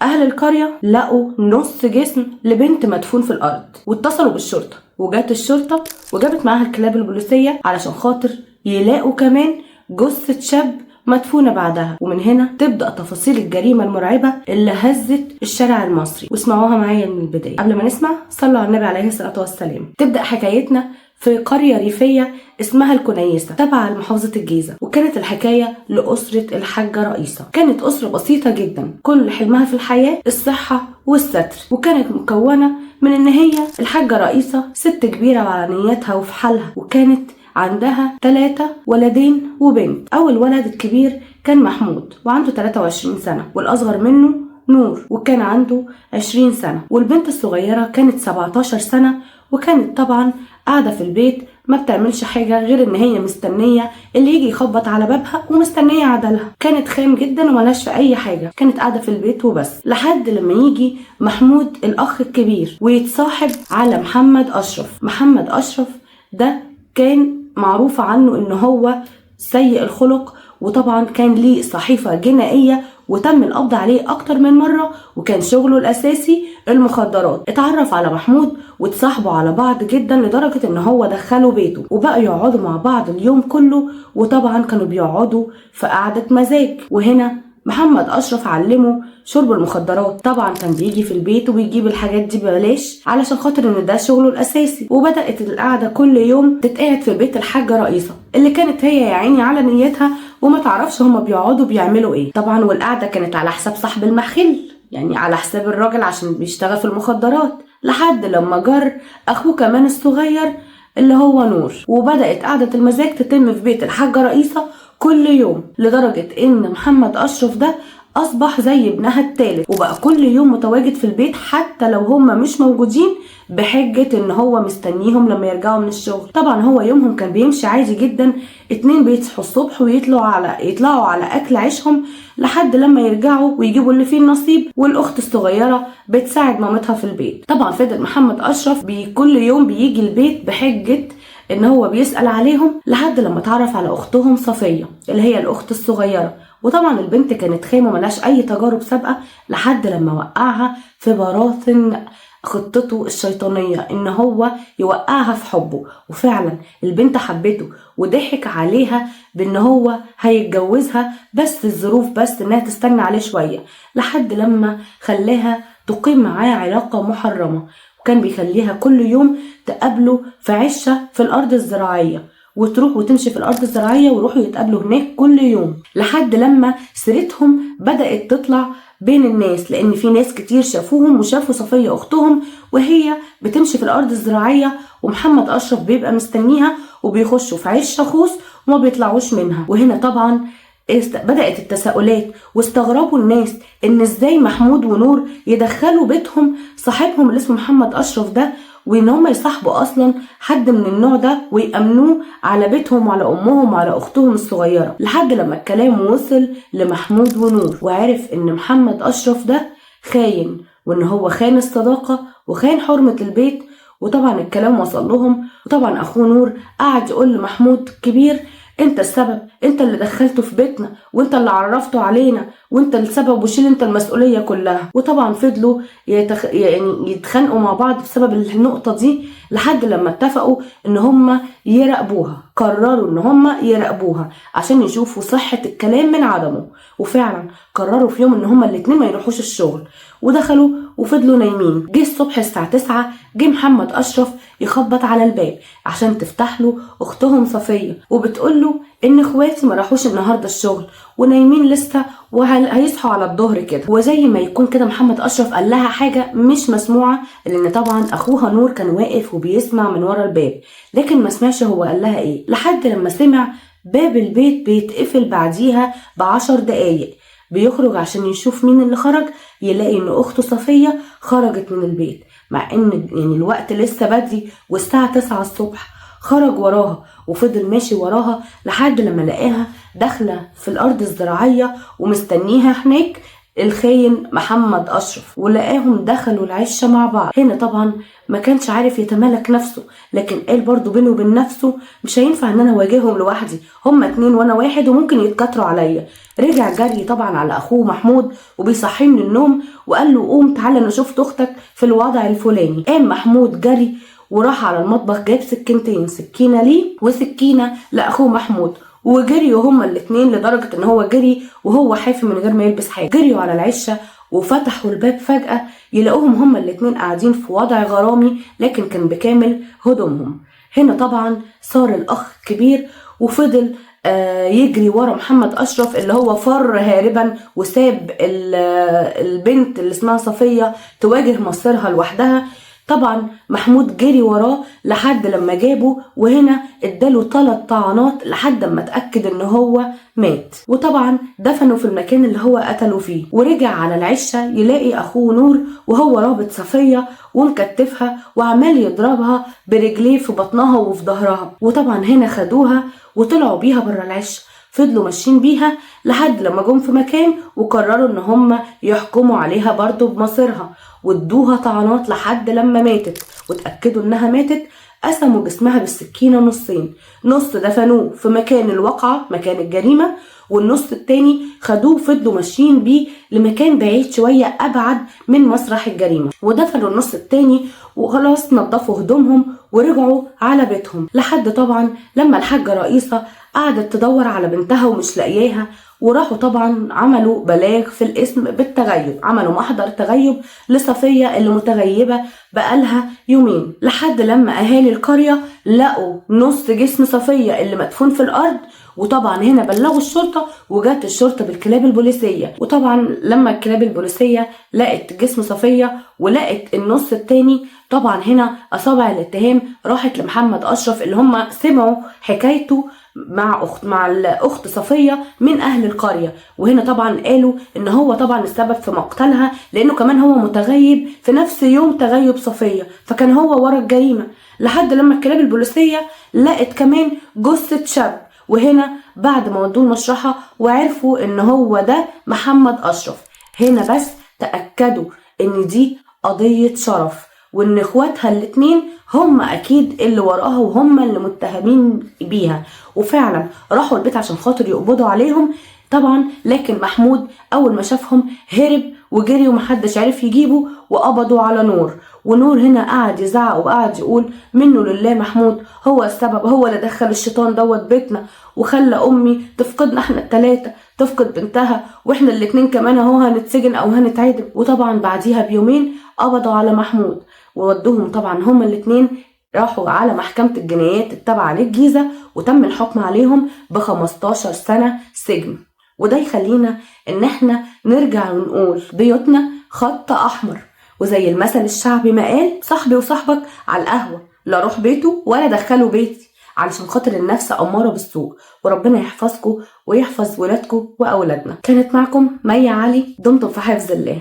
أهل القرية لقوا نص جسم لبنت مدفون في الأرض، واتصلوا بالشرطة، وجات الشرطة وجابت معاها الكلاب البوليسية علشان خاطر يلاقوا كمان جثة شاب مدفونة بعدها. ومن هنا تبدأ تفاصيل الجريمة المرعبة اللي هزت الشارع المصري، واسمعوها معايا من البداية. قبل ما نسمع صلوا على النبي عليه الصلاة والسلام. تبدأ حكايتنا في قرية ريفية اسمها الكنيسة تابعة لمحافظة الجيزة، وكانت الحكاية لأسرة الحاجة رئيسة. كانت أسرة بسيطة جدا، كل حلمها في الحياة الصحة والستر، وكانت مكونة من إن هي الحاجة رئيسة ست كبيرة وعلى نيتها وفي حالها، وكانت عندها 3 ولدين وبنت. أول ولد الكبير كان محمود وعنده 23 سنة، والأصغر منه نور وكان عنده 20 سنة، والبنت الصغيرة كانت 17 سنة، وكانت طبعا قاعدة في البيت ما بتعملش حاجة غير ان هي مستنية اللي يجي يخبط على بابها ومستنية عدلها. كانت خام جدا وملهاش في اي حاجة، كانت قاعدة في البيت وبس، لحد لما يجي محمود الاخ الكبير ويتصاحب على محمد اشرف. محمد اشرف ده كان معروف عنه ان هو سيء الخلق، وطبعا كان ليه صحيفة جنائية وتم القبض عليه اكتر من مرة، وكان شغله الاساسي المخدرات. اتعرف على محمود واتصاحبوا على بعض جدا لدرجة ان هو دخله بيته، وبقوا يقعدوا مع بعض اليوم كله، وطبعا كانوا بيقعدوا في قعدة مزاج. وهنا محمد اشرف علمه شرب المخدرات، طبعا كان بيجي في البيت وبيجيب الحاجات دي ببلاش علشان خاطر ان ده شغله الاساسي. وبدات القعدة كل يوم تتقعد في بيت الحاجة رئيسه، اللي كانت هي يا عيني على نيتها وما تعرفش هما بيقعدوا بيعملوا ايه. طبعا والقعده كانت على حساب صاحب المحل، يعني على حساب الراجل عشان بيشتغل في المخدرات، لحد لما جر اخوه كمان الصغير اللي هو نور. وبدات قعدة المزاج تتم في بيت الحاجة رئيسه كل يوم، لدرجة ان محمد اشرف ده اصبح زي ابنها الثالث، وبقى كل يوم متواجد في البيت حتى لو هما مش موجودين، بحجة ان هو مستنيهم لما يرجعوا من الشغل. طبعا هو يومهم كان بيمشي عادي جدا، 2 بيصحوا الصبح ويطلعوا على اكل عيشهم لحد لما يرجعوا ويجيبوا اللي فيه النصيب، والاخت الصغيرة بتساعد مامتها في البيت. طبعا فضل محمد اشرف كل يوم بيجي البيت بحجة ان هو بيسأل عليهم، لحد لما اتعرف على اختهم صفية اللي هي الاخت الصغيرة. وطبعا البنت كانت خامة ملهاش اي تجارب سابقة، لحد لما وقعها في براثن خطته الشيطانية ان هو يوقعها في حبه. وفعلا البنت حبته وضحك عليها بان هو هيتجوزها، بس الظروف بس انها تستنى عليه شوية، لحد لما خلاها تقيم معاه علاقة محرمة، وكان بيخليها كل يوم تقابله في عشة في الأرض الزراعية، وتروح وتمشي في الأرض الزراعية ويروحوا يتقابلوا هناك كل يوم، لحد لما سيرتهم بدأت تطلع بين الناس، لأن في ناس كتير شافوهم وشافوا صفية أختهم وهي بتمشي في الأرض الزراعية، ومحمد أشرف بيبقى مستنيها وبيخشوا في عش خوص وما بيطلعوش منها. وهنا طبعا بدأت التساؤلات، واستغربوا الناس ان ازاي محمود ونور يدخلوا بيتهم صاحبهم اللي اسمه محمد اشرف ده، وان هم يصاحبوا اصلا حد من النوع ده ويأمنوه على بيتهم وعلى امهم وعلى اختهم الصغيرة. لحد لما الكلام وصل لمحمود ونور، وعرف ان محمد اشرف ده خاين، وان هو خان الصداقة وخان حرمة البيت. وطبعا الكلام وصل لهم، وطبعا اخوه نور قعد يقول لمحمود كبير انت السبب، انت اللي دخلته في بيتنا، وانت اللي عرفته علينا، وانت السبب، وشيل انت المسؤولية كلها. وطبعا فضلوا يعني يتخانقوا مع بعض بسبب النقطة دي، لحد لما اتفقوا ان هم يراقبوها، قرروا ان هم يراقبوها عشان يشوفوا صحة الكلام من عدمه. وفعلا قرروا في يوم ان هم الاتنين ما يروحوش الشغل، ودخلوا وفضلوا نايمين. جه الصبح الساعة 9 جه محمد اشرف يخبط على الباب عشان تفتح له اختهم صفية، وبتقول له ان اخواتي ما راحوش النهارده الشغل ونايمين لسه وهيصحوا على الظهر كده. وزي ما يكون كده محمد اشرف قال لها حاجة مش مسموعة، لان طبعا اخوها نور كان واقف وبيسمع من ورا الباب، لكن ما سمعش هو قال لها ايه، لحد لما سمع باب البيت بيتقفل بعديها ب10 دقايق. بيخرج عشان يشوف مين اللي خرج، يلاقي ان اخته صفية خرجت من البيت، مع ان يعني الوقت لسه بدري والساعة 9 الصبح. خرج وراها وفضل ماشي وراها لحد لما لقاها داخلة في الارض الزراعية ومستنيها هناك الخاين محمد اشرف، ولقاهم دخلوا العشه مع بعض. هنا طبعا ما كانش عارف يتمالك نفسه، لكن قال برضو بينه وبين نفسه مش هينفع ان انا اواجههم لوحدي، هما 2 وانا واحد وممكن يتكاتروا عليا. رجع جري طبعا على اخوه محمود وبيصحيه من النوم وقال له قوم تعالى انا شفت اختك في الوضع الفلاني. قام محمود جري وراح على المطبخ، جاب سكينتين، سكينة ليه وسكينة لاخوه محمود، وجريوا هما الاتنين لدرجة ان هو جري وهو حافي من غير ما يلبس حاجة. جريوا على العشة وفتحوا الباب، فجأة يلاقوهم هما الاتنين قاعدين في وضع غرامي لكن كان بكامل هدومهم. هنا طبعا صار الاخ الكبير وفضل يجري ورا محمد اشرف اللي هو فر هاربا وساب البنت اللي اسمها صفية تواجه مصيرها لوحدها. طبعا محمود جري وراه لحد لما جابه، وهنا اداله 3 طعنات لحد ما اتأكد ان هو مات، وطبعا دفنه في المكان اللي هو قتله فيه. ورجع على العشة يلاقي اخوه نور وهو رابط صفية ومكتفها وعمال يضربها برجليه في بطنها وفي ظهرها. وطبعا هنا خدوها وطلعوا بيها بره العشة، فضلوا ماشيين بيها لحد لما جم في مكان وقرروا ان هم يحكموا عليها برضو بمصيرها، وادوها طعنات لحد لما ماتت، وتأكدوا انها ماتت. قسموا جسمها بالسكينة نصين، نص دفنوه في مكان الوقعة مكان الجريمة، والنص التاني خدوه فضلوا ماشيين بيه لمكان بعيد شوية أبعد من مسرح الجريمة، ودفنوا النص التاني وخلاص نظفوا هدومهم ورجعوا على بيتهم. لحد طبعا لما الحاجة رئيسة قعدت تدور على بنتها ومش لاقياها، وراحوا طبعا عملوا بلاغ في الاسم بالتغيب، عملوا محضر تغيب لصفية اللي متغيبة بقالها يومين، لحد لما اهالي القرية لقوا نص جسم صفية اللي مدفون في الارض. وطبعا هنا بلغوا الشرطة، وجات الشرطة بالكلاب البوليسية. وطبعا لما الكلاب البوليسية لقت جسم صفية ولقت النص التاني، طبعا هنا اصابع الاتهام راحت لمحمد اشرف اللي هم سمعوا حكايته مع الاخت صفية من اهل القرية. وهنا طبعا قالوا ان هو طبعا السبب في مقتلها، لانه كمان هو متغيب في نفس يوم تغيب صفية، فكان هو ورا الجريمة. لحد لما الكلاب البوليسية لقت كمان جثة شاب، وهنا بعد ما ودوه المشرحة وعرفوا ان هو ده محمد اشرف، هنا بس تأكدوا ان دي قضية شرف، وان اخواتها الاتنين هم اكيد اللي وراها وهم اللي متهمين بيها. وفعلا راحوا البيت عشان خاطر يقبضوا عليهم طبعا، لكن محمود اول ما شافهم هرب وجري ومحدش عرف يجيبه، وقبضوا على نور. ونور هنا قعد يزعق وقعد يقول منه لله محمود هو السبب، هو اللي دخل الشيطان دوت بيتنا وخلى امي تفقدنا احنا التلاتة، تفقد بنتها، واحنا الاتنين كمان اهو هنتسجن او هنتعدم. وطبعا بعديها بيومين قبضوا على محمود وودوهم طبعا هما الاتنين راحوا على محكمة الجنايات التابعة للجيزة، وتم الحكم عليهم ب15 سنة سجن. وده يخلينا ان احنا نرجع ونقول بيوتنا خط احمر، وزي المثل الشعبي ما قال صاحبي وصاحبك على القهوة، لا روح بيته ولا دخله بيتي، علشان خاطر النفس أمارة بالسوء. وربنا يحفظكم ويحفظ ولادكم وأولادنا. كانت معكم مي علي، دمتم في حفظ الله.